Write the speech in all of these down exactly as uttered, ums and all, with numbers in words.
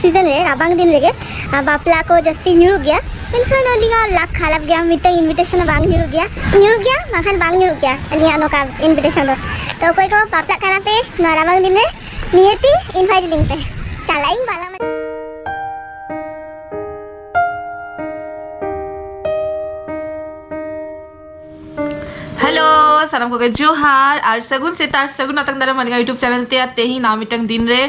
ᱥᱤᱡᱚᱱ ᱨᱮ, ᱨᱟᱵᱟᱝ ᱫᱤᱱ ᱨᱮᱜᱮ ᱟᱨ ᱵᱟᱯᱞᱟ ᱠᱚ ᱡᱟᱹᱥᱛᱤ ᱧᱩᱨᱩᱜ ᱜᱮᱭᱟ᱾ ᱢᱮᱱᱠᱷᱟᱱ ᱟᱹᱰᱤ ᱜᱟᱱ ᱞᱟᱠ ᱠᱷᱟᱨᱟᱯ ᱜᱮᱭᱟ, ᱢᱤᱫᱴᱟᱝ ᱤᱱᱵᱷᱤᱴᱮᱥᱚᱱ ᱦᱚᱸ ᱵᱟᱝ ᱧᱩᱨᱩᱜ ᱜᱮᱭᱟ᱾ ᱧᱩᱨᱩᱜ ᱜᱮᱭᱟ, ᱵᱟᱝᱠᱷᱟᱱ ᱵᱟᱝ ᱧᱩᱨᱩᱜ ᱜᱮᱭᱟ ᱟᱹᱞᱤᱧᱟᱜ ᱱᱚᱝᱠᱟ ᱤᱱᱵᱷᱤᱴᱮᱥᱚᱱ ᱫᱚ᱾ ᱛᱚ ᱚᱠᱚᱭ ᱠᱚ ᱵᱟᱯᱞᱟᱜ ᱠᱟᱱᱟ ᱯᱮ ᱱᱚᱣᱟ ᱨᱟᱵᱟᱝ ᱫᱤᱱ ᱨᱮ, ᱱᱤᱦᱟᱹᱛᱤ ᱤᱱᱵᱷᱟᱭᱤᱴ ᱞᱤᱧ ᱯᱮ, ᱪᱟᱞᱟᱜ ᱤᱧ ᱵᱟᱞᱟ᱾ ᱦᱮᱞᱳ, ᱥᱟᱱᱟᱢ ᱠᱚᱜᱮ ᱡᱚᱦᱟᱨ ᱟᱨ ᱥᱟᱹᱜᱩᱱ ᱥᱮᱛᱟᱜ, ᱥᱟᱹᱜᱩᱱ ᱟᱛᱟᱝ ᱫᱟᱨᱟᱢ ᱟᱹᱞᱤᱧᱟᱜ YouTube ᱪᱮᱱᱮᱞ ᱛᱮ᱾ ᱟᱨ ᱛᱮᱦᱮᱧ ᱱᱟᱣᱟ ᱢᱤᱫᱴᱟᱝ ᱫᱤᱱ ᱨᱮ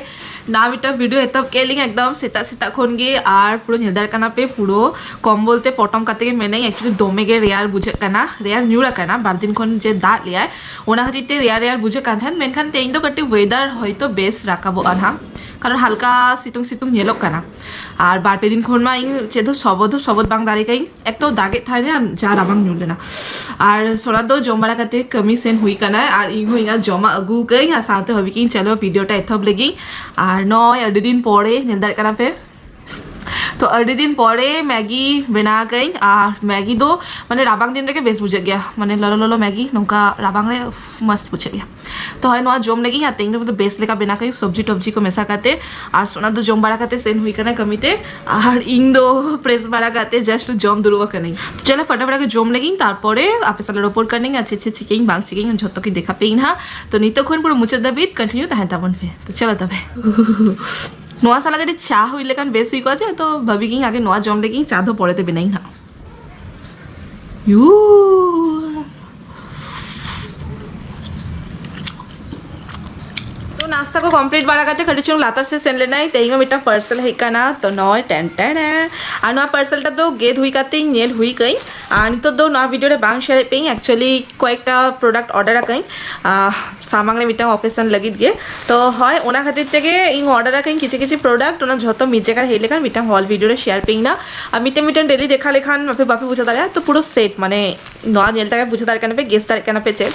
ᱱᱟᱣᱟ ᱢᱤᱫᱴᱟᱝ ᱵᱷᱤᱰᱤᱭᱳ ᱮᱛᱚᱦᱚᱵ ᱠᱮᱫ ᱞᱤᱧ ᱮᱠᱫᱚᱢ ᱥᱮᱛᱟᱜ ᱥᱮᱛᱟᱜ ᱠᱷᱚᱱ ᱜᱮ᱾ ᱟᱨ ᱯᱩᱨᱟᱹ ᱧᱮᱞ ᱫᱟᱲᱮᱭᱟᱜ ᱠᱟᱱᱟ ᱯᱮ, ᱯᱩᱨᱟᱹ ᱠᱚᱢᱵᱚᱞ ᱛᱮ ᱯᱚᱴᱚᱢ ᱠᱟᱛᱮ ᱜᱮ ᱢᱮᱱᱟᱹᱧ᱾ ᱮᱠᱪᱩᱭᱮᱞᱤ ᱫᱚᱢᱮ ᱜᱮ ᱨᱮᱭᱟᱲ ᱵᱩᱡᱷᱟᱹᱜ ᱠᱟᱱᱟ, ᱨᱮᱭᱟᱲ ᱧᱩᱨ ᱟᱠᱟᱱᱟ ᱵᱟᱨ ᱫᱤᱱ ᱠᱷᱚᱱ ᱡᱮ ᱫᱟᱜ ᱞᱮᱭᱟᱭ, ᱚᱱᱟ ᱠᱷᱟᱹᱛᱤᱨ ᱛᱮ ᱨᱮᱭᱟᱲ ᱨᱮᱭᱟᱲ ᱵᱩᱡᱷᱟᱹᱜ ᱠᱟᱱ ᱛᱟᱦᱮᱸᱫ᱾ ᱢᱮᱱᱠᱷᱟᱱ ᱛᱮᱦᱮᱧ ᱫᱚ ᱠᱟᱹᱴᱤᱡ ᱣᱮᱫᱟᱨ ᱦᱚᱭᱛᱳ ᱵᱮᱥ ᱨᱟᱠᱟᱵᱚᱜᱼᱟ ᱱᱟᱦᱟᱜ, ᱠᱟᱨᱚᱱ ᱦᱟᱞᱠᱟ ᱥᱤᱛᱩᱝ ᱥᱤᱛᱩᱝ ᱧᱮᱞᱚᱜ ᱠᱟᱱᱟ᱾ ᱟᱨ ᱵᱟᱨ ᱯᱮ ᱫᱤᱱ ᱠᱷᱚᱱ ᱢᱟ ᱤᱧ ᱪᱮᱫ ᱦᱚᱸ ᱥᱚᱵᱚᱫ ᱦᱚᱸ ᱥᱚᱵᱚᱫ ᱵᱟᱝ ᱫᱟᱲᱮ ᱠᱟᱹᱧ, ᱮᱠ ᱛᱚ ᱫᱟᱜᱮᱫ ᱛᱟᱦᱮᱱᱟ, ᱡᱟ ᱨᱟᱵᱟᱝ ᱧᱩᱨ ᱞᱮᱱᱟ᱾ ᱟᱨ ᱥᱳᱱᱟ ᱫᱚ ᱡᱚᱢ ᱵᱟᱲᱟ ᱠᱟᱛᱮ ᱠᱟᱹᱢᱤ ᱥᱮᱱ ᱦᱩᱭ ᱠᱟᱱᱟ, ᱟᱨ ᱤᱧ ᱦᱚᱸ ᱤᱧᱟᱹᱜ ᱡᱚᱢᱟᱜ ᱟᱹᱜᱩ ᱠᱟᱹᱧ, ᱟᱨ ᱥᱟᱶᱛᱮ ᱵᱷᱟᱵᱤ ᱠᱤᱧ ᱪᱚᱞᱚ ᱵᱷᱤᱰᱤᱭᱳ ᱴᱟ ᱮᱛᱚᱦᱚᱵ ᱞᱮᱜᱤᱧ᱾ ᱟᱨ ᱱᱚᱜᱼᱚᱭ ᱟᱹᱰᱤ ᱫᱤᱱ ᱯᱚᱨᱮ ᱧᱮᱞ ᱫᱟᱲᱮᱭᱟᱜ ᱠᱟᱱᱟ ᱯᱮ, ᱛᱚ ᱟᱹᱰᱤ ᱫᱤᱱ ᱯᱚᱨᱮ ᱢᱮᱜᱤ ᱵᱮᱱᱟᱣ ᱠᱟᱹᱧ᱾ ᱟᱨ ᱢᱮᱜᱤ ᱫᱚ ᱢᱟᱱᱮ ᱨᱟᱵᱟᱝ ᱫᱤᱱ ᱨᱮᱜᱮ ᱵᱮᱥ ᱵᱩᱡᱷᱟᱹᱜ ᱜᱮᱭᱟ, ᱢᱟᱱᱮ ᱞᱚᱞᱚ ᱞᱚᱞᱚ ᱢᱮᱜᱤ ᱱᱚᱝᱠᱟ ᱨᱟᱵᱟᱝ ᱨᱮ, ᱩᱯᱷ, ᱢᱚᱥᱛ ᱵᱩᱡᱷᱟᱹᱜ ᱜᱮᱭᱟ᱾ ᱛᱚ ᱦᱳᱭ, ᱱᱚᱣᱟ ᱡᱚᱢ ᱞᱟᱹᱜᱤᱫ, ᱟᱨ ᱛᱮᱦᱮᱧ ᱫᱚ ᱵᱮᱥ ᱞᱮᱠᱟ ᱵᱮᱱᱟᱣ ᱠᱟᱹᱧ, ᱥᱚᱵᱽᱡᱤ ᱴᱚᱵᱽᱡᱤ ᱠᱚ ᱢᱮᱥᱟ ᱠᱟᱛᱮ᱾ ᱟᱨ ᱥᱳᱱᱟ ᱫᱚ ᱡᱚᱢ ᱵᱟᱲᱟ ᱠᱟᱛᱮ ᱥᱮᱱ ᱦᱩᱭ ᱠᱟᱱᱟ ᱠᱟᱹᱢᱤ ᱛᱮ, ᱟᱨ ᱤᱧ ᱫᱚ ᱯᱷᱨᱮᱥ ᱵᱟᱲᱟ ᱠᱟᱛᱮ ᱡᱟᱥᱴ ᱡᱚᱢ ᱫᱩᱲᱩᱵ ᱟᱠᱟᱱᱟᱹᱧ᱾ ᱪᱚᱞᱚ ᱯᱷᱟᱴᱟᱯᱷᱟᱴᱟ ᱜᱮ ᱡᱚᱢ ᱞᱟᱹᱜᱤᱧ, ᱛᱟᱨᱯᱚᱨᱮ ᱟᱯᱮ ᱥᱟᱞᱟᱜ ᱨᱚᱯᱚᱲ ᱠᱟᱹᱱᱟᱹᱧ, ᱟᱨ ᱪᱮᱫ ᱪᱮᱫ ᱪᱤᱠᱟᱹᱧ ᱵᱟᱝ ᱪᱤᱠᱟᱹᱧ ᱡᱷᱚᱛᱚ ᱜᱮ ᱫᱮᱠᱷᱟ ᱯᱮᱭᱟᱹᱧ ᱦᱟᱸᱜ᱾ ᱛᱚ ᱱᱤᱛᱚᱜ ᱠᱷᱚᱱ ᱯᱩᱨᱟᱹ ᱢᱩᱪᱟᱹᱫ ᱫᱷᱟᱹᱵᱤᱡ ᱠᱚᱱᱴᱤᱱᱤᱭᱩ ᱛᱟᱦᱮᱱ ᱛᱟᱵᱚᱱ ᱯᱮ᱾ ᱛᱚ ᱪᱚᱞᱚ ᱛᱚᱵᱮ᱾ ᱱᱚᱣᱟ ᱥᱟᱞᱟᱜ ᱠᱟᱹᱴᱤᱡ ᱪᱟ ᱦᱩᱭ ᱞᱮᱠᱷᱟᱱ ᱵᱮᱥ ᱦᱩᱭ ᱠᱚᱜᱼᱟ ᱡᱮ, ᱛᱚ ᱵᱷᱟᱵᱤ ᱜᱤᱧ ᱟᱜᱮ ᱱᱚᱣᱟ ᱡᱚᱢ ᱞᱮᱜᱤᱧ, ᱪᱟ ᱫᱚ ᱯᱚᱨᱮ ᱛᱮ ᱵᱮᱱᱟᱭᱤᱧ ᱦᱟᱸᱜ᱾ ᱭᱩ᱾ ᱛᱚ ᱱᱟᱥᱛᱟ ᱠᱚ ᱠᱚᱢᱯᱞᱤᱴ ᱵᱟᱲᱟ ᱠᱟᱛᱮ ᱠᱟᱹᱴᱤᱡ ᱪᱩᱞᱩᱝ ᱞᱟᱛᱟᱨ ᱥᱮᱫ ᱥᱮᱱ ᱞᱮᱱᱟᱭ᱾ ᱛᱮᱦᱮᱧ ᱦᱚᱸ ᱢᱤᱫᱴᱟᱝ ᱯᱟᱨᱥᱮᱞ ᱦᱮᱡ ᱠᱟᱱᱟ᱾ ᱛᱚ ᱱᱚᱜᱼᱚᱭ ᱴᱮᱱ ᱴᱮᱱ᱾ ᱟᱨ ᱱᱚᱣᱟ ᱯᱟᱨᱥᱮᱞ ᱴᱟ ᱫᱚ ᱜᱮᱫ ᱦᱩᱭ ᱠᱟᱛᱮᱧ ᱧᱮᱞ ᱦᱩᱭ ᱠᱟᱹᱧ᱾ ᱟᱨ ᱱᱤᱛᱚᱜ ᱫᱚ ᱱᱚᱣᱟ ᱵᱷᱤᱰᱤᱭᱳ ᱨᱮ ᱵᱟᱝ ᱥᱮᱭᱟᱨᱮᱫ ᱯᱮᱭᱟᱹᱧ, ᱮᱠᱪᱩᱭᱮᱞᱤ ᱠᱚᱭᱮᱠᱴᱟ ᱯᱨᱚᱰᱟᱠᱴ ᱚᱰᱟᱨ ᱟᱠᱟᱹᱧ, ᱟᱦ, ᱥᱟᱢᱟᱝ ᱨᱮ ᱢᱤᱫᱴᱟᱝ ᱚᱠᱮᱥᱚᱱ ᱞᱟᱹᱜᱤᱫ ᱜᱮ᱾ ᱛᱚ ᱦᱳᱭ, ᱚᱱᱟ ᱠᱷᱟᱹᱛᱤᱨ ᱛᱮᱜᱮ ᱤᱧ ᱚᱰᱟᱨ ᱟᱠᱟᱹᱧ ᱠᱤᱪᱷᱩ ᱠᱤᱪᱷᱩ ᱯᱨᱚᱰᱟᱠᱴ, ᱚᱱᱟ ᱡᱷᱚᱛᱚ ᱢᱤᱫ ᱡᱟᱭᱜᱟ ᱨᱮ ᱦᱮᱡ ᱞᱮᱠᱷᱟᱱ ᱢᱤᱫᱴᱟᱝ ᱦᱚᱞ ᱵᱷᱤᱰᱤᱭᱳ ᱨᱮ ᱥᱮᱭᱟᱨ ᱯᱮᱭᱟᱹᱧ ᱱᱟ᱾ ᱟᱨ ᱢᱤᱫᱴᱮᱱ ᱢᱤᱫᱴᱮᱱ ᱰᱮᱞᱤ ᱫᱮᱠᱷᱟ ᱞᱮᱠᱷᱟᱱ ᱟᱯᱮ ᱵᱟᱯᱮ ᱵᱩᱡᱷᱟᱹᱣ ᱫᱟᱲᱮᱭᱟᱜᱼᱟ᱾ ᱛᱚ ᱯᱩᱨᱟᱹ ᱥᱮᱴ, ᱢᱟᱱᱮ ᱱᱚᱣᱟ ᱧᱮᱞ ᱛᱮᱜᱮ ᱵᱩᱡᱷᱟᱹᱣ ᱫᱟᱲᱮᱭᱟᱜ ᱠᱟᱱᱟ ᱯᱮ, ᱜᱮᱥ ᱫᱟᱲᱮᱭᱟᱜ ᱠᱟᱱᱟ ᱯᱮ ᱪᱮᱫ᱾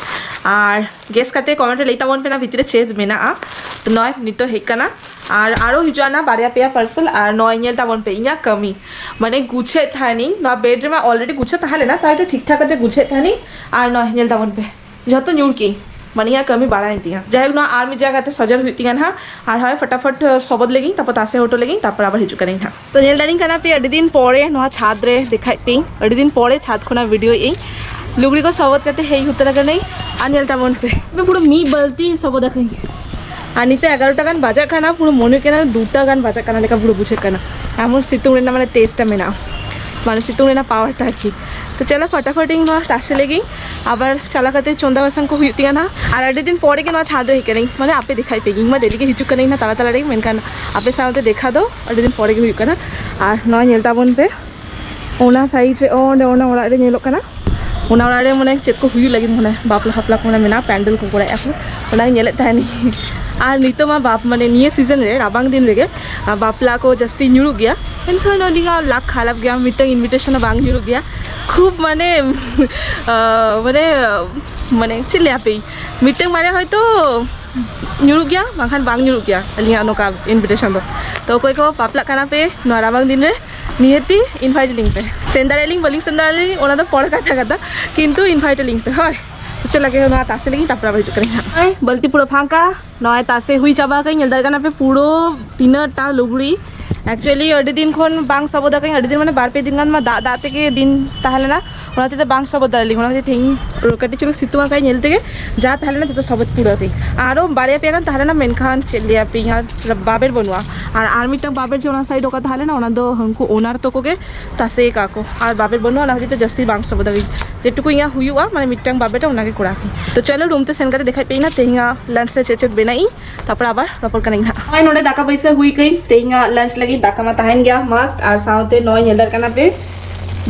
ᱟᱨ ᱜᱮᱥ ᱠᱟᱛᱮ ᱠᱚᱢᱮᱱᱴ ᱨᱮ ᱞᱟᱹᱭ ᱛᱟᱵᱚᱱ ᱯᱮ ᱱᱟ ᱵᱷᱤᱛᱤᱨ ᱨᱮ ᱪᱮᱫ ᱢᱮᱱᱟᱜᱼᱟ᱾ ᱛᱚ ᱱᱚᱜᱼᱚᱭ ᱱᱤᱛᱚᱜ ᱦᱮᱡ ᱠᱟᱱᱟ᱾ ᱟᱨ ᱟᱨᱚ ᱦᱤᱡᱩᱜᱼᱟ ᱱᱟ ᱵᱟᱨᱭᱟ ᱯᱮᱭᱟ ᱯᱟᱨᱥᱮᱞ᱾ ᱟᱨ ᱱᱚᱜᱼᱚᱭ ᱧᱮᱞ ᱛᱟᱵᱚᱱ ᱯᱮ ᱤᱧᱟᱹᱜ ᱠᱟᱹᱢᱤ, ᱢᱟᱱᱮ ᱜᱩᱪᱷᱟᱹᱣᱮᱫ ᱛᱟᱦᱮᱱᱤᱧ᱾ ᱱᱚᱣᱟ ᱵᱮᱰ ᱨᱮᱢᱟ ᱚᱞᱨᱮᱰᱤ ᱜᱩᱪᱷᱟᱹᱣ ᱛᱟᱦᱮᱸ ᱞᱮᱱᱟ, ᱛᱟᱣ ᱮᱠᱴᱩ ᱴᱷᱤᱠ ᱴᱷᱟᱠ ᱠᱟᱛᱮ ᱜᱩᱪᱷᱟᱹᱣᱮᱫ ᱛᱟᱦᱮᱱᱤᱧ᱾ ᱟᱨ ᱱᱚᱜᱼᱚᱭ ᱧᱮᱞ ᱛᱟᱵᱚᱱ ᱯᱮ, ᱡᱷᱚᱛᱚ ᱧᱩᱨ ᱠᱮᱜᱼᱤᱧ᱾ ᱢᱟᱱᱮ ᱤᱧᱟᱹᱜ ᱠᱟᱹᱢᱤ ᱵᱟᱲᱟᱭᱮᱱ ᱛᱤᱧᱟ᱾ ᱡᱟᱭᱦᱳᱠ, ᱱᱚᱣᱟ ᱟᱨ ᱢᱤᱫ ᱡᱟᱭᱜᱟ ᱛᱮ ᱥᱚᱡᱚᱨ ᱦᱩᱭᱩᱜ ᱛᱤᱧᱟ ᱱᱟᱦᱟᱜ᱾ ᱟᱨ ᱦᱳᱭ, ᱯᱷᱟᱴᱟᱯᱷᱟᱴ ᱥᱚᱵᱚᱫ ᱞᱮᱜᱤᱧ, ᱛᱟᱨᱯᱚᱨ ᱛᱟᱥᱮ ᱦᱚᱴᱚ ᱞᱮᱜᱤᱧ, ᱛᱟᱨᱯᱚᱨ ᱟᱵᱟᱨ ᱦᱤᱡᱩᱜ ᱠᱟᱹᱱᱟᱹᱧ ᱱᱟᱦᱟᱜ᱾ ᱛᱚ, ᱧᱮᱞ ᱫᱟᱲᱮᱧ ᱠᱟᱱᱟ ᱯᱮ, ᱟᱹᱰᱤ ᱫᱤᱱ ᱯᱚᱨᱮ ᱱᱚᱣᱟ ᱪᱷᱟᱫᱽ ᱨᱮ ᱫᱮᱠᱷᱟᱭᱮᱫ ᱯᱮᱭᱟᱹᱧ, ᱟᱹᱰᱤ ᱫᱤᱱ ᱯᱚᱨᱮ ᱪᱷᱟᱫᱽ ᱠᱷᱚᱱᱟᱜ ᱵᱷᱤᱰᱤᱭᱳ ᱮᱫ ᱟᱹᱧ᱾ ᱞᱩᱜᱽᱲᱤ ᱠᱚ ᱥᱚᱵᱚᱫ ᱠᱟᱛᱮ ᱦᱮᱡ ᱩᱛᱟᱹᱨ ᱟᱠᱟᱱᱟᱹᱧ᱾ ᱟᱨ ᱧᱮᱞ ᱛᱟᱵᱚᱱ ᱯᱮ, ᱯᱩᱨᱟᱹ ᱢᱤᱫ ᱵᱟᱹᱞᱛᱤ ᱥᱚᱵᱚᱫ ᱟᱠᱟᱹᱧ᱾ ᱟᱨ ᱱᱤᱛᱚᱜ ᱮᱜᱟᱨᱚᱴᱟ ᱜᱟᱱ ᱵᱟᱡᱟᱜ ᱠᱟᱱᱟ, ᱯᱩᱨᱟᱹ ᱢᱚᱱᱮ ᱦᱩᱭᱩᱜ ᱠᱟᱱᱟ ᱫᱩᱴᱟ ᱜᱟᱱ ᱵᱟᱡᱟᱜ ᱠᱟᱱᱟ ᱞᱮᱠᱟ ᱯᱩᱨᱟᱹ ᱵᱩᱡᱷᱟᱹᱜ ᱠᱟᱱᱟ᱾ ᱮᱢᱚᱱ ᱥᱤᱛᱩᱝ ᱨᱮᱱᱟᱜ ᱢᱟᱱᱮ ᱴᱮᱥᱴ ᱢᱮᱱᱟᱜᱼᱟ, ᱢᱟᱱᱮ ᱥᱤᱛᱩᱝ ᱨᱮᱱᱟᱜ ᱯᱟᱣᱟᱨ ᱴᱟ ᱟᱨᱠᱤ᱾ ᱛᱚ ᱪᱚᱞᱚ, ᱯᱷᱟᱴᱟᱯᱷᱟᱴ ᱤᱧ ᱱᱚᱣᱟ ᱛᱟᱥᱮ ᱞᱮᱜᱤᱧ, ᱟᱵᱟᱨ ᱪᱟᱞᱟᱣ ᱠᱟᱛᱮ ᱪᱚᱸᱫᱟ ᱵᱟᱥᱟᱝ ᱠᱚ ᱦᱩᱭᱩᱜ ᱛᱤᱧᱟ ᱱᱟᱦᱟᱜ᱾ ᱟᱨ ᱟᱹᱰᱤ ᱫᱤᱱ ᱯᱚᱨᱮ ᱜᱮ ᱱᱚᱣᱟ ᱪᱷᱟᱫᱽ ᱨᱮ ᱦᱮᱡ ᱠᱟᱹᱱᱟᱹᱧ, ᱢᱟᱱᱮ ᱟᱯᱮ ᱫᱮᱠᱷᱟᱭ ᱯᱮ ᱜᱤᱧ, ᱢᱟ ᱰᱮᱞᱤ ᱜᱮ ᱦᱤᱡᱩᱜ ᱠᱟᱹᱱᱟᱹᱧ ᱱᱟᱦᱟᱜ ᱛᱟᱞᱟ ᱛᱟᱞᱟ ᱨᱮ, ᱢᱮᱱᱠᱷᱟᱱ ᱟᱯᱮ ᱥᱟᱶᱛᱮ ᱫᱮᱠᱷᱟ ᱫᱚ ᱟᱹᱰᱤ ᱫᱤᱱ ᱯᱚᱨᱮ ᱜᱮ ᱦᱩᱭᱩᱜ ᱠᱟᱱᱟ᱾ ᱟᱨ ᱱᱚᱣᱟ ᱧᱮᱞ ᱛᱟᱵᱚᱱ ᱯᱮ, ᱚᱱᱟ ᱥᱟᱭᱤᱰ ᱨᱮ, ᱚᱸᱰᱮ ᱚᱱᱟ ᱚᱲᱟᱜ ᱨᱮ ᱧᱮᱞᱚᱜ ᱠᱟᱱᱟ, ᱚᱱᱟ ᱚᱲᱟᱜ ᱨᱮ ᱢᱟᱱᱮ ᱪᱮᱫ ᱠᱚ ᱦᱩᱭᱩᱜ ᱞᱟᱹᱜᱤᱫ, ᱢᱟᱱᱮ ᱵᱟᱯᱞᱟ ᱯᱷᱟᱯᱞᱟ ᱠᱚ ᱢᱟᱱᱮ ᱢᱮᱱᱟᱜᱼᱟ, ᱯᱮᱱᱰᱮᱞ ᱠᱚ ᱠᱚᱨᱟᱣᱮᱫᱼᱟ ᱠᱚ, ᱚᱱᱟᱧ ᱧᱮᱞᱮᱫ ᱛᱟᱦᱮᱱᱤᱧ᱾ ᱟᱨ ᱱᱤᱛᱚᱜ ᱢᱟ ᱵᱟᱯ-, ᱢᱟᱱᱮ ᱱᱤᱭᱟᱹ ᱥᱤᱡᱚᱱ ᱨᱮ, ᱨᱟᱵᱟᱝ ᱫᱤᱱ ᱨᱮᱜᱮ, ᱟᱨ ᱵᱟᱯᱞᱟ ᱠᱚ ᱡᱟᱹᱥᱛᱤ ᱧᱩᱨᱩᱜ ᱜᱮᱭᱟ, ᱢᱮᱱᱠᱷᱟᱱ ᱟᱹᱞᱤᱧᱟᱜ ᱞᱟᱠ ᱠᱷᱟᱨᱟᱯ ᱜᱮᱭᱟ, ᱢᱤᱫᱴᱟᱝ ᱤᱱᱵᱷᱤᱴᱮᱥᱚᱱ ᱦᱚᱸ ᱵᱟᱝ ᱧᱩᱨᱩᱜ ᱜᱮᱭᱟ᱾ ᱠᱷᱩᱵ ᱢᱟᱱᱮ, ᱟᱸ, ᱢᱟᱱᱮ, ᱢᱟᱱᱮ ᱪᱮᱫ ᱞᱟᱹᱭ ᱟᱯᱮ, ᱢᱤᱫᱴᱟᱝ ᱵᱟᱨᱭᱟ ᱦᱚᱭᱛᱳ ᱧᱩᱨᱩᱜ ᱜᱮᱭᱟ, ᱵᱟᱝᱠᱷᱟᱱ ᱵᱟᱝ ᱧᱩᱨᱩᱜ ᱜᱮᱭᱟ ᱟᱹᱞᱤᱧᱟᱜ ᱱᱚᱝᱠᱟ ᱤᱱᱵᱷᱤᱴᱮᱥᱚᱱ ᱫᱚ᱾ ᱛᱚ ᱚᱠᱚᱭ ᱠᱚ ᱵᱟᱯᱞᱟᱜ ᱠᱟᱱᱟ ᱯᱮ ᱱᱚᱣᱟ ᱨᱟᱵᱟᱝ ᱫᱤᱱ ᱨᱮ, ᱱᱤᱦᱟᱹᱛᱤ ᱤᱱᱵᱷᱟᱭᱤᱴ ᱞᱤᱧ ᱯᱮ᱾ ᱥᱮᱱ ᱫᱟᱲᱮᱭᱟᱜ ᱞᱤᱧ, ᱵᱟᱹᱞᱤᱧ ᱥᱮᱱ ᱫᱟᱲᱮᱭᱟᱜ ᱞᱤᱧ, ᱚᱱᱟ ᱫᱚ ᱯᱚᱨᱮ ᱠᱟᱛᱷᱟ ᱠᱟᱱᱟ, ᱠᱤᱱᱛᱩ ᱤᱱᱵᱷᱟᱭᱤᱴ ᱞᱤᱧ ᱯᱮ᱾ ᱦᱳᱭ, ᱛᱚ ᱪᱮᱫ ᱞᱟᱹᱜᱤᱫ ᱱᱚᱣᱟ ᱛᱟᱥᱮ ᱞᱟᱹᱜᱤᱫ, ᱛᱟᱨᱯᱚᱨ ᱟᱵᱟᱨ ᱦᱤᱡᱩᱜ ᱠᱟᱱᱟᱧ ᱦᱟᱸᱜ᱾ ᱦᱳᱭ, ᱵᱟᱹᱞᱛᱤ ᱯᱩᱨᱟᱹ ᱯᱷᱟᱸᱠᱟ, ᱱᱚᱜᱼᱚᱭ ᱛᱟᱥᱮ ᱦᱩᱭ ᱪᱟᱵᱟ ᱠᱟᱜ ᱟᱹᱧ, ᱧᱮᱞ ᱫᱟᱲᱮᱭᱟᱜ ᱠᱟᱱᱟ ᱯᱮ ᱯᱩᱨᱟᱹ ᱛᱤᱱᱟᱹᱜ ᱴᱟ ᱞᱩᱜᱽᱲᱤ᱾ ᱮᱠᱪᱩᱭᱮᱞᱤ ᱟᱹᱰᱤ ᱫᱤᱱ ᱠᱷᱚᱱ ᱵᱟᱝ ᱥᱚᱵᱚᱫ ᱟᱠᱟᱫᱟᱹᱧ, ᱟᱹᱰᱤ ᱫᱤᱱ ᱢᱟᱱᱮ ᱵᱟᱨ ᱯᱮ ᱫᱤᱱ ᱜᱟᱱ ᱢᱟ ᱫᱟᱜ ᱫᱟᱜ ᱛᱮᱜᱮ ᱫᱤᱱ ᱛᱟᱦᱮᱸ ᱞᱮᱱᱟ, ᱚᱱᱟ ᱦᱚᱛᱮᱡ ᱛᱮ ᱵᱟᱝ ᱥᱚᱵᱚᱫ ᱫᱟᱲᱮ ᱞᱤᱧ, ᱚᱱᱟ ᱦᱚᱛᱮᱡ ᱛᱮ ᱛᱮᱦᱮᱧ ᱠᱟᱹᱴᱤᱡ ᱪᱩᱞᱩᱝ ᱥᱤᱛᱩᱝ ᱟᱠᱟᱫ ᱧᱮᱞ ᱛᱮᱜᱮ ᱡᱟ ᱛᱟᱦᱮᱸ ᱞᱮᱱᱟ ᱡᱚᱛᱚ ᱥᱚᱵᱚᱫ ᱯᱩᱨᱟᱹᱣ ᱠᱟᱜ ᱟᱹᱧ᱾ ᱟᱨᱚ ᱵᱟᱨᱭᱟ ᱯᱮᱭᱟ ᱜᱟᱱ ᱛᱟᱦᱮᱸ ᱞᱮᱱᱟ, ᱢᱮᱱᱠᱷᱟᱱ ᱪᱮᱫ ᱞᱟᱹᱭ ᱟᱯᱮ, ᱤᱧ ᱟᱨ ᱵᱟᱵᱮᱨ ᱵᱟᱹᱱᱩᱜᱼᱟ᱾ ᱟᱨ, ᱟᱨ ᱢᱤᱫᱴᱟᱝ ᱵᱟᱵᱮᱨ ᱡᱮ ᱚᱱᱟ ᱥᱟᱭᱤᱰ ᱚᱠᱟ ᱛᱟᱦᱮᱸ ᱞᱮᱱᱟ, ᱚᱱᱟ ᱫᱚ ᱦᱟᱹᱱᱠᱩ ᱳᱱᱟᱨ ᱛᱟᱠᱚ ᱜᱮ ᱛᱟᱥᱮ ᱟᱠᱟᱫ ᱠᱚ, ᱟᱨ ᱵᱟᱵᱮᱨ ᱵᱟᱹᱱᱩᱜᱼᱟ, ᱚᱱᱟ ᱦᱚᱛᱮᱡ ᱛᱮ ᱡᱟᱹᱥᱛᱤ ᱵᱟᱝ ᱥᱚᱵᱚᱫ ᱫᱟᱲᱮᱭᱟᱜ᱾ ᱡᱮᱴᱩᱠᱩ ᱤᱧᱟᱹᱜ ᱦᱩᱭᱩᱜᱼᱟ, ᱢᱟᱱᱮ ᱢᱤᱫᱴᱟᱝ ᱵᱟᱵᱮᱨ ᱨᱮ, ᱚᱱᱟᱜᱮ ᱠᱚᱨᱟᱣ ᱠᱟᱹᱧ᱾ ᱛᱚ ᱪᱚᱞᱚ, ᱨᱩᱢ ᱛᱮ ᱥᱮᱱ ᱠᱟᱛᱮ ᱫᱮᱠᱷᱟᱭ ᱯᱮ ᱤᱧ ᱱᱟ ᱛᱮᱦᱮᱧᱟᱜ ᱞᱟᱧᱪ ᱨᱮ ᱪᱮᱫ ᱪᱮᱫ ᱵᱮᱱᱟᱜ ᱤᱧ, ᱛᱟᱨᱯᱚᱨ ᱟᱵᱟᱨ ᱨᱚᱯᱚᱲ ᱠᱟᱱᱟ ᱤᱧ ᱦᱟᱸᱜ᱾ ᱱᱚᱜᱼᱚᱭ ᱱᱚᱰᱮ ᱫᱟᱠᱟ ᱯᱚᱭᱥᱟ ᱦᱩᱭ ᱠᱟᱹᱧ, ᱛᱮᱦᱮᱧᱟᱜ ᱞᱟᱧᱪ ᱞᱟᱹᱜᱤᱫ ᱫᱟᱠᱟ ᱢᱟ ᱛᱟᱦᱮᱱ ᱜᱮᱭᱟ ᱢᱟᱥᱴ, ᱟᱨ ᱥᱟᱶᱛᱮ ᱱᱚᱜᱼᱚᱭ ᱧᱮᱞ ᱫᱟᱲᱮᱭᱟᱜ ᱠᱟᱱᱟ ᱯᱮ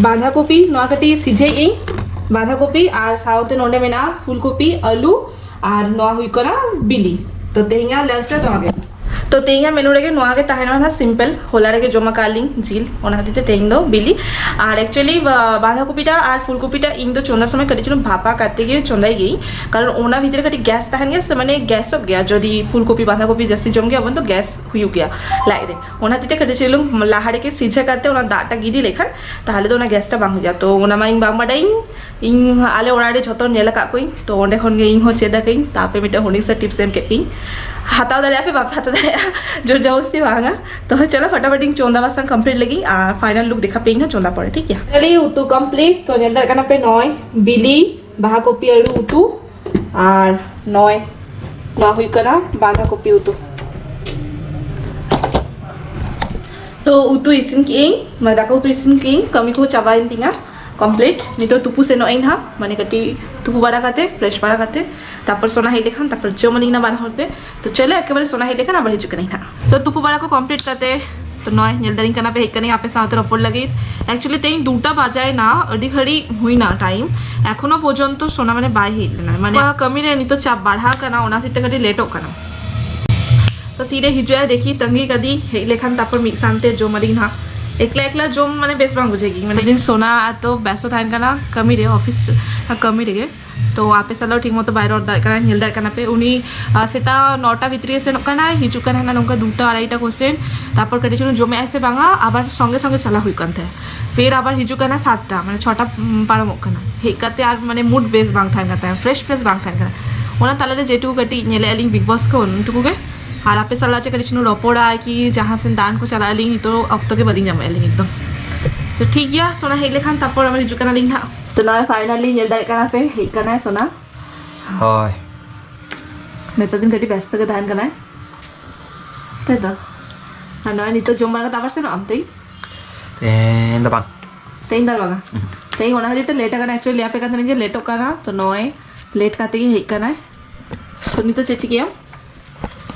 ᱵᱟᱸᱫᱷᱟ ᱠᱚᱯᱤ, ᱱᱚᱣᱟ ᱠᱟᱹᱴᱤᱡ ᱥᱤᱡᱷᱟᱹᱭᱮᱫ ᱟᱹᱧ ᱵᱟᱸᱫᱷᱟ ᱠᱚᱯᱤ, ᱟᱨ ᱥᱟᱶᱛᱮ ᱱᱚᱰᱮ ᱢᱮᱱᱟᱜᱼᱟ ᱯᱷᱩᱞ ᱠᱚᱯᱤ, ᱟᱹᱞᱩ, ᱟᱨ ᱱᱚᱣᱟ ᱦᱩᱭᱩᱜ ᱠᱟᱱᱟ ᱵᱤᱞᱤ᱾ ᱛᱚ ᱛᱮᱦᱮᱧᱟᱜ ᱞᱟᱧᱪ ᱨᱮ ᱱᱚᱣᱟ ᱜᱮ᱾ ᱛᱚ ᱛᱮᱦᱮᱧᱟᱜ ᱢᱮᱱᱩ ᱨᱮᱜᱮ ᱱᱚᱣᱟ ᱜᱮ ᱛᱟᱦᱮᱱᱟ, ᱱᱟᱦᱟᱜ ᱥᱤᱢᱯᱮᱞ᱾ ᱦᱚᱞᱟ ᱨᱮᱜᱮ ᱡᱚᱢ ᱟᱠᱟᱫ ᱞᱤᱧ ᱡᱤᱞ, ᱚᱱᱟ ᱠᱷᱟᱹᱛᱤᱨ ᱛᱮ ᱛᱮᱦᱮᱧ ᱫᱚ ᱵᱤᱞᱤ᱾ ᱟᱨ ᱮᱠᱪᱩᱭᱮᱞᱤ ᱵᱟᱸᱫᱷᱟ ᱠᱚᱯᱤᱴᱟ ᱟᱨ ᱯᱷᱩᱞ ᱠᱚᱯᱤᱴᱟ ᱤᱧ ᱫᱚ ᱪᱚᱸᱫᱟ ᱥᱚᱢᱚᱭ ᱠᱟᱹᱴᱤᱡ ᱪᱩᱞᱩᱝ ᱵᱷᱟᱯᱟ ᱠᱟᱛᱮ ᱜᱮ ᱪᱚᱸᱫᱟᱭ ᱜᱤᱭᱟᱹᱧ, ᱠᱟᱨᱚᱱ ᱚᱱᱟ ᱵᱷᱤᱛᱤᱨ ᱨᱮ ᱠᱟᱹᱴᱤᱡ ᱜᱮᱥ ᱛᱟᱦᱮᱱ ᱜᱮᱭᱟ ᱥᱮ, ᱢᱟᱱᱮ ᱜᱮᱥᱚᱜ ᱜᱮᱭᱟ᱾ ᱡᱩᱫᱤ ᱯᱷᱩᱞ ᱠᱚᱯᱤ ᱵᱟᱸᱫᱷᱟ ᱠᱚᱯᱤ ᱡᱟᱹᱥᱛᱤ ᱡᱚᱢ ᱜᱮᱭᱟ ᱵᱚᱱ ᱛᱚ ᱜᱮᱥ ᱦᱩᱭᱩᱜ ᱜᱮᱭᱟ ᱞᱟᱡ ᱨᱮ, ᱚᱱᱟ ᱦᱚᱛᱮᱡ ᱛᱮ ᱠᱟᱹᱴᱤᱡ ᱪᱩᱞᱩᱝ ᱞᱟᱦᱟ ᱨᱮᱜᱮ ᱥᱤᱡᱷᱟᱹ ᱠᱟᱛᱮ ᱚᱱᱟ ᱫᱟᱜ ᱴᱟ ᱜᱤᱰᱤ ᱞᱮᱠᱷᱟᱱ ᱛᱟᱦᱚᱞᱮ ᱫᱚ ᱚᱱᱟ ᱜᱮᱥ ᱴᱟ ᱵᱟᱝ ᱦᱩᱭᱩᱜᱼᱟ᱾ ᱛᱚ ᱚᱱᱟ ᱢᱟ ᱤᱧ ᱵᱟᱝ ᱵᱟᱰᱟᱭᱟᱹᱧ, ᱤᱧ ᱟᱞᱮ ᱚᱲᱟᱜ ᱨᱮ ᱡᱷᱚᱛᱚ ᱧᱮᱞ ᱟᱠᱟᱫ ᱠᱚᱣᱟᱧ, ᱛᱚ ᱚᱸᱰᱮ ᱠᱷᱚᱱ ᱜᱮ ᱤᱧ ᱦᱚᱸ ᱪᱮᱫ ᱟᱠᱟᱹᱧ᱾ ᱛᱟᱯᱮ ᱢᱤᱫᱴᱮᱱ ᱦᱩᱰᱤᱧ ᱥᱮ ᱴᱤᱯᱥ ᱮᱢ ᱠᱮᱫ ᱯᱮᱭᱟᱹᱧ, ᱦᱟᱛᱟᱣ ᱫᱟᱲᱮᱭᱟᱜᱼᱟ ᱯᱮ ᱵᱟᱯᱮ ᱦᱟᱛᱟᱣ ᱫᱟᱲᱮᱭᱟᱜᱼᱟ, ᱡᱳᱨ ᱡᱚᱵᱚᱥᱛᱤ ᱵᱟᱝᱟ᱾ ᱛᱚ ᱪᱚᱞᱚ ᱯᱷᱟᱴᱟᱯᱷᱟᱴ ᱤᱧ ᱪᱚᱸᱫᱟ ᱵᱟᱥᱟᱝ ᱠᱚᱢᱯᱞᱤᱴ ᱞᱮᱜᱤᱧ ᱟᱨ ᱯᱷᱟᱭᱱᱟᱞ ᱞᱩᱠ ᱫᱮᱠᱷᱟ ᱯᱮᱭᱟᱹᱧ ᱦᱟᱸᱜ ᱪᱚᱸᱫᱟ ᱯᱚᱨᱮ, ᱴᱷᱤᱠ ᱜᱮᱭᱟ? ᱯᱷᱟᱭᱱᱟᱞᱤ ᱩᱛᱩ ᱠᱚᱢᱯᱞᱤᱴ᱾ ᱛᱚ ᱧᱮᱞ ᱫᱟᱲᱮᱭᱟᱜ ᱠᱟᱱᱟ ᱯᱮ ᱱᱚᱜᱼᱚᱭ ᱵᱤᱞᱤ, ᱵᱟᱦᱟ ᱠᱚᱯᱤ, ᱟᱹᱞᱩ ᱩᱛᱩ, ᱟᱨ ᱱᱚᱜᱼᱚᱭ ᱱᱚᱣᱟ ᱦᱩᱭᱩᱜ ᱠᱟᱱᱟ ᱵᱟᱸᱫᱷᱟ ᱠᱚᱯᱤ ᱩᱛᱩ᱾ ᱛᱚ ᱩᱛᱩ ᱤᱥᱤᱱ ᱠᱮᱜᱼᱟᱹᱧ, ᱢᱟᱱᱮ ᱫᱟᱠᱟ ᱩᱛᱩ ᱤᱥᱤᱱ ᱠᱮᱜᱼᱟᱹᱧ, ᱠᱟᱹᱢᱤ ᱠᱚ ᱪᱟᱵᱟᱭᱮᱱ ᱛᱤᱧᱟ ᱠᱚᱢᱯᱞᱤᱴ᱾ ᱱᱤᱛᱚᱜ ᱛᱩᱯᱩ ᱥᱮᱱᱚᱜ ᱟᱹᱧ ᱦᱟᱸᱜ, ᱢᱟᱱᱮ ᱠᱟᱹᱴᱤᱡ ᱛᱩᱯᱩ ᱵᱟᱲᱟ ᱠᱟᱛᱮ, ᱯᱷᱨᱮᱥ ᱵᱟᱲᱟ ᱠᱟᱛᱮ, ᱛᱟᱨᱯᱚᱨ ᱥᱳᱱᱟ ᱦᱮᱡ ᱞᱮᱠᱷᱟᱱ ᱛᱟᱨᱯᱚᱨ ᱡᱚᱢ ᱟᱹᱞᱤᱧ ᱱᱟ ᱵᱟᱱᱟ ᱦᱚᱲ ᱛᱮ᱾ ᱛᱚ ᱪᱚᱞᱚ ᱮᱠᱮᱵᱟᱨᱮ ᱥᱳᱱᱟ ᱦᱮᱡ ᱞᱮᱠᱷᱟᱱ ᱟᱵᱟᱨ ᱦᱤᱡᱩᱜ ᱠᱟᱹᱱᱟᱹᱧ ᱦᱟᱸᱜ᱾ ᱛᱚ ᱛᱩᱯᱩ ᱵᱟᱲᱟ ᱠᱚ ᱠᱚᱢᱯᱞᱤᱴ ᱠᱟᱛᱮ, ᱛᱚ ᱱᱚᱜᱼᱚᱭ ᱧᱮᱞ ᱫᱟᱲᱮᱧ ᱠᱟᱱᱟ ᱯᱮ, ᱦᱮᱡ ᱠᱟᱹᱱᱟᱹᱧ ᱟᱯᱮ ᱥᱟᱶᱛᱮ ᱨᱚᱯᱚᱲ ᱞᱟᱹᱜᱤᱫ᱾ ᱮᱠᱪᱩᱭᱮᱞᱤ ᱛᱮᱦᱮᱧ ᱫᱩᱴᱟ ᱵᱟᱡᱟᱭᱮᱱᱟ, ᱟᱹᱰᱤ ᱜᱷᱟᱹᱲᱤᱡ ᱦᱩᱭᱱᱟ ᱴᱟᱭᱤᱢ, ᱮᱠᱷᱚᱱᱳ ᱯᱚᱨᱡᱚᱱᱛᱚ ᱥᱳᱱᱟ ᱢᱟᱱᱮ ᱵᱟᱭ ᱦᱮᱡ ᱞᱮᱱᱟ, ᱢᱟᱱᱮ ᱠᱟᱹᱢᱤ ᱨᱮ ᱱᱤᱛᱚᱜ ᱪᱟᱯ ᱵᱟᱲᱦᱟᱣ ᱠᱟᱱᱟ, ᱚᱱᱟ ᱦᱚᱛᱮᱡ ᱛᱮ ᱠᱟᱹᱴᱤᱡ ᱞᱮᱴᱚᱜ ᱠᱟᱱᱟ᱾ ᱛᱚ ᱛᱤᱨᱮ ᱦᱤᱡᱩᱜᱼᱟᱭ ᱫᱮᱠᱷᱤ, ᱛᱟᱺᱜᱤ ᱠᱟᱫᱤᱧ, ᱦᱮᱡ ᱞᱮᱠᱷᱟᱱ ᱛᱟᱨᱯᱚᱨ ᱢᱤᱫ ᱥᱟᱶᱛᱮ ᱡᱚᱢ ᱟᱹᱞᱤᱧ ᱦᱟᱸᱜ᱾ ᱮᱠᱞᱟ ᱮᱠᱞᱟ ᱡᱚᱢ ᱢᱟᱱᱮ ᱵᱮᱥ ᱵᱟᱝ ᱵᱩᱡᱷᱟᱹᱜ ᱜᱮ, ᱢᱟᱱᱮ ᱫᱤᱱ ᱥᱳᱱᱟ ᱮᱛᱚ ᱵᱮᱥᱛᱚ ᱛᱟᱦᱮᱱ ᱠᱟᱱᱟ ᱠᱟᱹᱢᱤ ᱨᱮ, ᱚᱯᱷᱤᱥ ᱨᱮ, ᱠᱟᱹᱢᱤ ᱨᱮᱜᱮ᱾ ᱛᱚ ᱟᱯᱮ ᱥᱟᱞᱟᱜ ᱴᱷᱤᱠ ᱢᱚᱛᱚ ᱵᱟᱭ ᱨᱚᱲ ᱫᱟᱲᱮᱭᱟᱜ ᱠᱟᱱᱟ, ᱧᱮᱞ ᱫᱟᱲᱮᱭᱟᱜ ᱠᱟᱱᱟ ᱯᱮ ᱩᱱᱤ, ᱟᱨ ᱥᱮᱛᱟᱜ ᱱᱚᱴᱟ ᱵᱷᱤᱛᱨᱤ ᱨᱮ ᱥᱮᱱᱚᱜ ᱠᱟᱱᱟᱭ, ᱦᱤᱡᱩᱜ ᱠᱟᱱᱟᱭ ᱦᱟᱸᱜ ᱱᱚᱝᱠᱟ ᱫᱩᱴᱟ ᱟᱲᱟᱭᱴᱟ ᱠᱚᱥᱮᱱ᱾ ᱛᱟᱨᱯᱚᱨ ᱠᱟᱹᱴᱤᱡ ᱪᱩᱞᱩᱝ ᱡᱚᱢᱮᱜᱼᱟᱭ ᱥᱮ ᱵᱟᱝᱟ, ᱟᱵᱟᱨ ᱥᱚᱸᱜᱮ ᱥᱚᱸᱜᱮ ᱪᱟᱞᱟᱣ ᱦᱩᱭᱩᱜ ᱠᱟᱱ ᱛᱟᱭᱟ᱾ ᱯᱷᱮᱨ ᱟᱵᱟᱨ ᱦᱤᱡᱩᱜ ᱠᱟᱱᱟ ᱥᱟᱛᱴᱟ, ᱢᱟᱱᱮ ᱪᱷᱚᱴᱟ, ᱩᱢ, ᱯᱟᱨᱚᱢᱚᱜ ᱠᱟᱱᱟ᱾ ᱦᱮᱡ ᱠᱟᱛᱮ ᱟᱨ ᱢᱟᱱᱮ ᱢᱩᱰ ᱵᱮᱥ ᱵᱟᱝ ᱛᱟᱦᱮᱱ ᱠᱟᱱ ᱛᱟᱭᱟ, ᱯᱷᱨᱮᱥ ᱯᱷᱨᱮᱥ ᱵᱟᱝ ᱛᱟᱦᱮᱱ ᱠᱟᱱᱟ᱾ ᱚᱱᱟ ᱛᱟᱞᱟᱨᱮ ᱡᱮᱴᱩᱠᱩ ᱠᱟᱹᱴᱤᱡ ᱧᱮᱞᱮᱫᱼᱟ ᱞᱤᱧ ᱵᱤᱜᱽ ᱵᱚᱥ ᱠᱚ, ᱩᱱᱴᱩᱠᱩ ᱜᱮ᱾ ᱟᱨ ᱟᱯᱮ ᱥᱟᱞᱟᱜ ᱪᱮᱫ ᱠᱟᱹᱴᱤᱡ ᱪᱩᱞᱩᱝ ᱨᱚᱯᱚᱲᱟ ᱠᱤ ᱡᱟᱦᱟᱸ ᱥᱮᱱ ᱫᱟᱬᱟᱱ ᱠᱚ ᱪᱟᱞᱟᱜ ᱟᱹᱞᱤᱧ, ᱱᱤᱛᱚᱜ ᱚᱠᱛᱚ ᱜᱮ ᱵᱟᱹᱞᱤᱧ ᱧᱟᱢᱮᱫᱼᱟ ᱟᱹᱞᱤᱧ ᱮᱠᱫᱚᱢ᱾ ᱛᱚ ᱴᱷᱤᱠ ᱜᱮᱭᱟ, ᱥᱳᱱᱟ ᱦᱮᱡ ᱞᱮᱠᱷᱟᱱ ᱛᱟᱨᱯᱚᱨ ᱟᱵᱟᱨ ᱦᱤᱡᱩᱜ ᱠᱟᱱᱟᱞᱤᱧ ᱦᱟᱸᱜ᱾ ᱛᱚ ᱱᱚᱜᱼᱚᱭ ᱯᱷᱟᱭᱱᱟᱞᱤ ᱧᱮᱞ ᱫᱟᱲᱮᱭᱟᱜ ᱠᱟᱱᱟ ᱯᱮ, ᱦᱮᱡ ᱠᱟᱱᱟᱭ ᱥᱳᱱᱟ᱾ ᱦᱳᱭ᱾ ᱱᱮᱛᱟᱨ ᱫᱤᱱ ᱠᱟᱹᱴᱤᱡ ᱵᱮᱥᱛᱚ ᱜᱮ ᱛᱟᱦᱮᱱ ᱠᱟᱱᱟᱭ᱾ ᱛᱟᱭ ᱛᱚ? ᱟᱨ ᱱᱚᱜᱼᱚᱭ ᱱᱤᱛᱚᱜ ᱡᱚᱢ ᱵᱟᱲᱟ ᱠᱟᱛᱮ ᱟᱵᱟᱨ ᱥᱮᱱᱚᱜ ᱟᱢ ᱛᱮᱦᱮᱧ? ᱛᱮᱦᱮᱧ ᱫᱚ ᱵᱟᱝ᱾ ᱛᱮᱦᱮᱧ ᱫᱚ ᱵᱟᱝᱟ? ᱩᱦᱩᱸ᱾ ᱛᱮᱦᱮᱧ ᱚᱱᱟ ᱠᱷᱟᱹᱛᱤᱨ ᱛᱮ ᱞᱮᱴ ᱟᱠᱟᱱᱟ, actually ᱞᱟᱹᱭ ᱟᱯᱮ ᱠᱟᱱ ᱛᱟᱦᱮᱱᱟᱹᱧ ᱡᱮ ᱞᱮᱴᱚᱜ ᱠᱟᱱᱟ, ᱛᱚ ᱱᱚᱜᱼᱚᱭ ᱞᱮᱴ ᱠᱟᱛᱮ ᱜᱮ ᱦᱮᱡ ᱠᱟᱱᱟᱭ᱾ ᱛᱚ ᱱᱤᱛᱚᱜ ᱪᱮᱫ ᱪᱤᱠᱟᱹᱭᱟᱢ?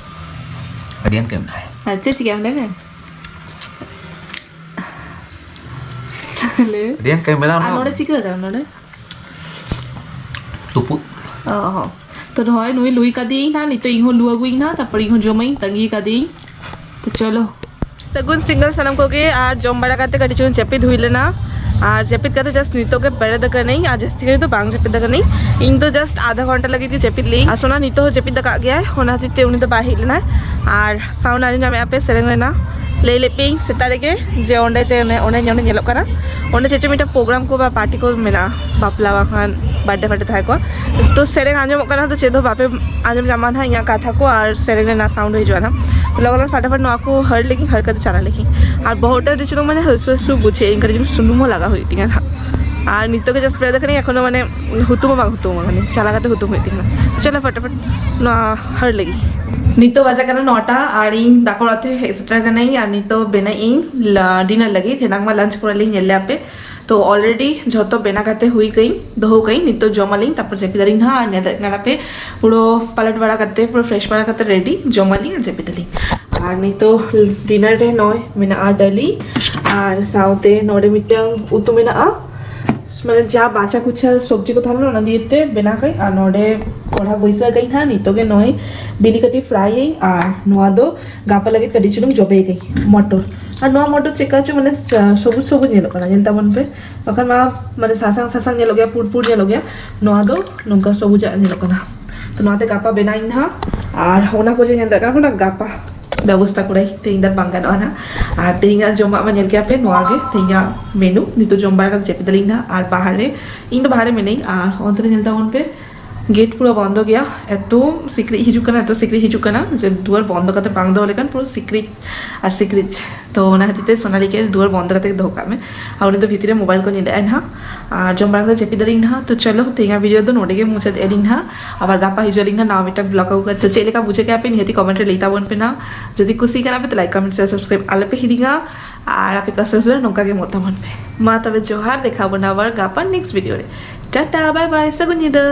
ᱟᱹᱰᱤ ᱜᱟᱱ ᱠᱟᱹᱢᱤ ᱢᱮᱱᱟᱜᱼᱟ᱾ ᱦᱮᱸ, ᱪᱮᱫ ᱪᱤᱠᱟᱹᱭᱟᱢ ᱞᱟᱹᱭ ᱢᱮ? ᱞᱟᱹᱭ ᱢᱮ᱾ ᱟᱹᱰᱤ ᱜᱟᱱ ᱠᱟᱹᱢᱤ ᱢᱮᱱᱟᱜᱼᱟ, ᱟᱨ ᱚᱱᱟ ᱱᱚᱰᱮ ᱪᱤᱠᱟᱹ ᱠᱟᱱᱟ ᱱᱚᱰᱮ? ᱛᱩᱯᱩ᱾ ᱚ ᱦᱚᱸ᱾ ᱛᱚ ᱱᱚᱜᱼᱚᱭ ᱱᱩᱭ ᱞᱩᱭ ᱠᱟᱫᱮᱭᱟᱹᱧ ᱱᱟᱦᱟᱜ, ᱱᱤᱛᱚᱜ ᱤᱧ ᱦᱚᱸ ᱞᱩ ᱟᱹᱜᱩᱭᱟᱹᱧ ᱱᱟᱦᱟᱜ, ᱛᱟᱨᱯᱚᱨ ᱤᱧ ᱦᱚᱸ ᱡᱚᱢᱟᱹᱧ, ᱛᱟᱺᱜᱤ ᱠᱟᱫᱮᱭᱟᱹᱧ᱾ ᱛᱚ ᱪᱚᱞᱚ᱾ ᱥᱟᱹᱜᱩᱱ ᱥᱤᱸᱜᱟᱹᱲ ᱥᱟᱱᱟᱢ ᱠᱚᱜᱮ᱾ ᱟᱨ ᱡᱚᱢ ᱵᱟᱲᱟ ᱠᱟᱛᱮ ᱠᱟᱹᱴᱤᱡ ᱪᱩᱞᱩᱝ ᱡᱟᱹᱯᱤᱫ ᱦᱩᱭ ᱞᱮᱱᱟ, ᱟᱨ ᱡᱟᱹᱯᱤᱫ ᱠᱟᱛᱮ just ᱱᱤᱛᱚᱜ ᱜᱮ ᱵᱮᱨᱮᱫ ᱟᱠᱟᱱᱟᱹᱧ᱾ ᱟᱨ ᱡᱟᱹᱥᱛᱤ ᱜᱷᱟᱹᱲᱤᱡ ᱫᱚ ᱵᱟᱝ ᱡᱟᱹᱯᱤᱫ ᱟᱠᱟᱱᱟᱹᱧ, ᱤᱧ ᱫᱚ just ᱟᱫᱷᱟ ᱜᱷᱚᱱᱴᱟ ᱞᱟᱹᱜᱤᱫ ᱜᱮ ᱡᱟᱹᱯᱤᱫ ᱞᱮᱫᱟᱹᱧ᱾ ᱟᱨ ᱥᱳᱱᱟ ᱱᱤᱛᱚᱜ ᱦᱚᱸ ᱡᱟᱹᱯᱤᱫ ᱟᱠᱟᱫ ᱜᱮᱭᱟᱭ, ᱚᱱᱟ ᱦᱚᱛᱮᱡ ᱛᱮ ᱩᱱᱤ ᱫᱚ ᱵᱟᱭ ᱦᱮᱡ ᱞᱮᱱᱟ᱾ ᱟᱨ sound ᱟᱸᱡᱚᱢ ᱧᱟᱢᱮᱫ ᱟᱯᱮ ᱥᱮᱨᱮᱧ ᱨᱮᱱᱟᱜ, ᱞᱟᱹᱭ ᱞᱮᱫ ᱯᱮᱭᱟᱹᱧ ᱥᱮᱛᱟᱜ ᱨᱮᱜᱮ ᱡᱮ ᱚᱸᱰᱮ ᱡᱮ ᱚᱱᱮ, ᱚᱸᱰᱮ, ᱚᱸᱰᱮ ᱧᱮᱞᱚᱜ ᱠᱟᱱᱟ, ᱚᱸᱰᱮ ᱪᱮᱫ ᱪᱚ ᱢᱤᱫᱴᱟᱝ program ᱠᱚ ᱵᱟ party ᱠᱚ ᱢᱮᱱᱟᱜᱼᱟ, ᱵᱟᱯᱞᱟ ᱵᱟᱝᱠᱷᱟᱱ birthday party ᱛᱟᱦᱮᱸ ᱠᱚᱜᱼᱟ᱾ ᱛᱚ ᱥᱮᱨᱮᱧ ᱟᱸᱡᱚᱢᱚᱜ ᱠᱟᱱᱟ, ᱛᱚ ᱪᱮᱫ ᱦᱚᱸ ᱵᱟᱯᱮ ᱟᱸᱡᱚᱢ ᱧᱟᱢᱟ ᱱᱟᱦᱟᱜ ᱤᱧᱟᱹᱜ ᱠᱟᱛᱷᱟ ᱠᱚ ᱟᱨ ᱥᱮᱨᱮᱧ ᱨᱮᱱᱟᱜ sound ᱦᱤᱡᱩᱜᱼᱟ ᱱᱟᱦᱟᱜ᱾ ᱛᱚ ᱞᱚᱜᱚᱱ ᱞᱚᱜᱚᱱ ᱯᱷᱟᱴᱟᱯᱷᱟᱴ ᱱᱚᱣᱟ ᱠᱚ ᱦᱟᱹᱨ ᱞᱮᱜᱤᱧ, ᱦᱟᱹᱨ ᱠᱟᱛᱮ ᱪᱟᱞᱟᱜ ᱞᱮᱜᱤᱧ᱾ ᱟᱨ ᱵᱚᱦᱚᱜ ᱴᱟ ᱟᱹᱰᱤ ᱪᱩᱞᱩᱝ ᱢᱟᱱᱮ ᱦᱟᱹᱥᱩ ᱦᱟᱹᱥᱩ ᱵᱩᱡᱷᱟᱹᱜ, ᱤᱧ ᱠᱟᱹᱴᱤᱡ ᱪᱩᱞᱩᱝ ᱥᱩᱱᱩᱢ ᱦᱚᱸ ᱞᱟᱜᱟᱣ ᱦᱩᱭᱩᱜ ᱛᱤᱧᱟᱹ ᱱᱟᱦᱟᱜ᱾ ᱟᱨ ᱱᱤᱛᱚᱜ ᱜᱮ just ᱵᱮᱨᱮᱫ ᱟᱠᱟᱱᱟᱹᱧ, ᱮᱠᱷᱚᱱᱳ ᱢᱟᱱᱮ ᱦᱩᱛᱩᱢ ᱦᱚᱸ ᱵᱟᱝ ᱦᱩᱛᱩᱢ ᱟᱠᱟᱱᱟᱹᱧ, ᱪᱟᱞᱟᱣ ᱠᱟᱛᱮ ᱦᱩᱛᱩᱢ ᱦᱩᱭᱩᱜ ᱛᱤᱧᱟᱹ ᱱᱟᱦᱟᱜ᱾ ᱪᱚᱞᱚ ᱯᱷᱟᱴᱟᱯᱷᱟᱴ ᱱᱚᱣᱟ ᱦᱟᱹᱨ ᱞᱮᱜᱤᱧ᱾ ᱱᱤᱛᱚᱜ ᱵᱟᱡᱟᱜ ᱠᱟᱱᱟ ᱱᱚᱴᱟ, ᱟᱨ ᱤᱧ ᱫᱟᱠᱟ ᱚᱲᱟᱜ ᱛᱮ ᱦᱮᱡ ᱥᱮᱴᱮᱨ ᱟᱠᱟᱱᱟᱹᱧ, ᱟᱨ ᱱᱤᱛᱚᱜ ᱵᱮᱱᱟᱜ ᱤᱧ ᱞᱟ-, dinner ᱞᱟᱹᱜᱤᱫ᱾ ᱮᱱᱟᱝ ᱢᱟ lunch ᱠᱚᱨᱮ ᱞᱤᱧ ᱧᱮᱞ ᱞᱮᱫ ᱟᱯᱮ, ᱛᱚ already ᱡᱷᱚᱛᱚ ᱵᱮᱱᱟᱣ ᱠᱟᱛᱮ ᱦᱩᱭ ᱠᱟᱹᱧ, ᱫᱚᱦᱚ ᱠᱟᱹᱧ᱾ ᱱᱤᱛᱚᱜ ᱡᱚᱢ ᱟᱹᱞᱤᱧ, ᱛᱟᱨᱯᱚᱨ ᱡᱟᱹᱯᱤᱫ ᱟᱹᱞᱤᱧ ᱱᱟᱦᱟᱜ᱾ ᱟᱨ ᱧᱮᱞᱮᱫ ᱠᱟᱱᱟ ᱯᱮ ᱯᱩᱨᱟᱹ ᱯᱟᱞᱟᱴ ᱵᱟᱲᱟ ᱠᱟᱛᱮ, ᱯᱩᱨᱟᱹ fresh ᱵᱟᱲᱟ ᱠᱟᱛᱮ ready, ᱡᱚᱢ ᱟᱹᱞᱤᱧ ᱟᱨ ᱡᱟᱹᱯᱤᱫ ᱟᱹᱞᱤᱧ᱾ ᱟᱨ ᱱᱤᱛᱚᱜ dinner ᱨᱮ ᱱᱚᱜᱼᱚᱭ ᱢᱮᱱᱟᱜᱼᱟ ᱰᱟᱹᱞᱤ, ᱟᱨ ᱥᱟᱶᱛᱮ ᱱᱚᱰᱮ ᱢᱤᱫᱴᱟᱝ ᱩᱛᱩ ᱢᱮᱱᱟᱜᱼᱟ, ᱢᱟᱱᱮ ᱡᱟ ᱵᱟᱪᱟ ᱠᱩᱪᱟ ᱥᱚᱵᱽᱡᱤ ᱠᱚ ᱛᱟᱦᱮᱸ ᱞᱮᱱᱟ, ᱚᱱᱟ ᱫᱤᱭᱮ ᱛᱮ ᱵᱮᱱᱟᱣ ᱠᱟᱹᱧ᱾ ᱟᱨ ᱱᱚᱰᱮ ᱠᱚᱲᱦᱟ ᱵᱟᱹᱭᱥᱟᱹᱣ ᱠᱟᱹᱧ ᱦᱟᱸᱜ, ᱱᱤᱛᱚᱜ ᱜᱮ ᱱᱚᱜᱼᱚᱭ ᱵᱤᱞᱤ ᱠᱟᱹᱴᱤᱡ fry ᱟᱹᱧ, ᱟᱨ ᱱᱚᱣᱟ ᱫᱚ ᱜᱟᱯᱟ ᱞᱟᱹᱜᱤᱫ ᱠᱟᱹᱴᱤᱡ ᱪᱩᱞᱩᱝ ᱡᱚᱵᱮ ᱠᱟᱹᱧ, ᱢᱚᱴᱚᱨ᱾ ᱟᱨ ᱱᱚᱣᱟ ᱢᱚᱴᱚᱨ ᱪᱮᱫᱠᱟ ᱪᱚ ᱢᱟᱱᱮ ᱥᱟ-, ᱥᱚᱵᱩᱡ ᱥᱚᱵᱩᱡ ᱧᱮᱞᱚᱜ ᱠᱟᱱᱟ, ᱧᱮᱞ ᱛᱟᱵᱚᱱ ᱯᱮ᱾ ᱵᱟᱠᱷᱟᱱ ᱢᱟ ᱢᱟᱱᱮ ᱥᱟᱥᱟᱝ ᱥᱟᱥᱟᱝ ᱧᱮᱞᱚᱜ ᱜᱮᱭᱟ, ᱯᱩᱲ ᱯᱩᱲ ᱧᱮᱞᱚᱜ ᱜᱮᱭᱟ, ᱱᱚᱣᱟ ᱫᱚ ᱱᱚᱝᱠᱟ ᱥᱚᱵᱩᱡᱟᱜ ᱧᱮᱞᱚᱜ ᱠᱟᱱᱟ᱾ ᱛᱚ ᱱᱚᱣᱟᱛᱮ ᱜᱟᱯᱟ ᱵᱮᱱᱟᱣ ᱤᱧ ᱱᱟᱦᱟᱜ᱾ ᱟᱨ ᱚᱱᱟ ᱠᱚ ᱡᱮ ᱧᱮᱞ ᱫᱟᱲᱮᱭᱟᱜ ᱠᱟᱱᱟ ᱯᱮ, ᱚᱱᱟ ᱜᱟᱯᱟ ᱵᱮᱵᱚᱥᱛᱟ ᱠᱚᱨᱟᱭ, ᱛᱮᱦᱮᱧ ᱫᱚ ᱟᱨ ᱵᱟᱝ ᱜᱟᱱᱚᱜᱼᱟ ᱱᱟᱦᱟᱜ᱾ ᱟᱨ ᱛᱮᱦᱮᱧᱟᱜ ᱡᱚᱢᱟᱜ ᱢᱟ ᱧᱮᱞ ᱠᱮᱜᱼᱟ ᱯᱮ, ᱱᱚᱣᱟ ᱜᱮ ᱛᱮᱦᱮᱧᱟᱜ menu᱾ ᱱᱤᱛᱚᱜ ᱡᱚᱢ ᱵᱟᱲᱟ ᱠᱟᱛᱮ ᱡᱟᱹᱯᱤᱫ ᱟᱹᱞᱤᱧ ᱱᱟᱦᱟᱜ᱾ ᱟᱨ ᱵᱟᱦᱟᱨ ᱨᱮ, ᱤᱧ ᱫᱚ ᱵᱟᱦᱟᱨ ᱨᱮ ᱢᱮᱱᱟᱹᱧ, ᱟᱨ ᱚᱱᱛᱮ ᱨᱮ ᱧᱮᱞ ᱛᱟᱵᱚᱱ ᱯᱮ, gate ᱯᱩᱨᱟᱹ ᱵᱚᱱᱫᱚ ᱜᱮᱭᱟ᱾ ᱮᱛᱚ ᱥᱤᱠᱲᱤᱡ ᱦᱤᱡᱩᱜ ᱠᱟᱱᱟ, ᱮᱛᱚ ᱥᱤᱠᱲᱤᱡ ᱦᱤᱡᱩᱜ ᱠᱟᱱᱟ ᱡᱮ ᱫᱩᱣᱟᱹᱨ ᱵᱚᱱᱫᱚ ᱠᱟᱛᱮ ᱵᱟᱝ ᱫᱚᱦᱚ ᱞᱮᱠᱷᱟᱱ ᱯᱩᱨᱟᱹ ᱥᱤᱠᱲᱤᱡ ᱟᱨ ᱥᱤᱠᱲᱤᱡ᱾ ᱛᱚ ᱚᱱᱟ ᱠᱷᱟᱹᱛᱤᱨ ᱛᱮ ᱥᱳᱱᱟᱞᱤ ᱜᱮ ᱫᱩᱣᱟᱹᱨ ᱵᱚᱱᱫᱚ ᱠᱟᱛᱮ ᱫᱚᱦᱚ ᱠᱟᱜ ᱢᱮ, ᱟᱨ ᱩᱱᱤ ᱫᱚ ᱵᱷᱤᱛᱤᱨ ᱨᱮ mobile ᱠᱚ ᱧᱮᱞᱮᱫᱼᱟᱭ ᱱᱟᱦᱟᱜ᱾ ᱟᱨ ᱡᱚᱢ ᱵᱟᱲᱟ ᱠᱟᱛᱮ ᱡᱟᱹᱯᱤᱫ ᱟᱹᱞᱤᱧ ᱱᱟᱦᱟᱜ᱾ ᱛᱚ ᱪᱚᱞᱚ, ᱛᱮᱦᱮᱧᱟᱜ video ᱫᱚ ᱱᱚᱰᱮ ᱜᱮ ᱢᱩᱪᱟᱹᱫ ᱟᱹᱞᱤᱧ ᱱᱟᱦᱟᱜ᱾ ᱟᱵᱟᱨ ᱜᱟᱯᱟ ᱦᱤᱡᱩᱜ ᱟᱹᱞᱤᱧ ᱱᱟᱦᱟᱜ ᱱᱟᱣᱟ ᱢᱤᱫᱴᱟᱝ vlog ᱟᱹᱜᱩ ᱠᱟᱛᱮ᱾ ᱛᱚ ᱪᱮᱫ ᱞᱮᱠᱟ ᱵᱩᱡᱷᱟᱹᱣ ᱠᱮᱜᱼᱟ ᱯᱮ, ᱱᱤᱦᱟᱹᱛᱤ comment ᱨᱮ ᱞᱟᱹᱭ ᱛᱟᱵᱚᱱ ᱯᱮ ᱱᱟᱦᱟᱜ᱾ ᱡᱩᱫᱤ ᱠᱩᱥᱤ ᱠᱟᱱᱟ ᱯᱮ, ᱛᱚ like, comment, share, subscribe ᱟᱞᱚ ᱯᱮ ᱦᱤᱲᱤᱧᱟ᱾ ᱟᱨ ᱟᱯᱮ ᱠᱚ ᱥᱚᱡᱽ ᱱᱚᱝᱠᱟ ᱜᱮ ᱢᱚᱛᱟᱢᱚᱛ ᱯᱮ᱾ ᱢᱟ ᱛᱚᱵᱮ ᱡᱚᱦᱟᱨ, ᱫᱮᱠᱷᱟ ᱵᱚᱱᱟ ᱟᱵᱟᱨ ᱜᱟᱯᱟ next video ᱨᱮ᱾ ᱴᱟᱴᱟ, bye bye, ᱥᱟᱹᱜᱩᱱ ᱧᱤᱫᱟᱹ᱾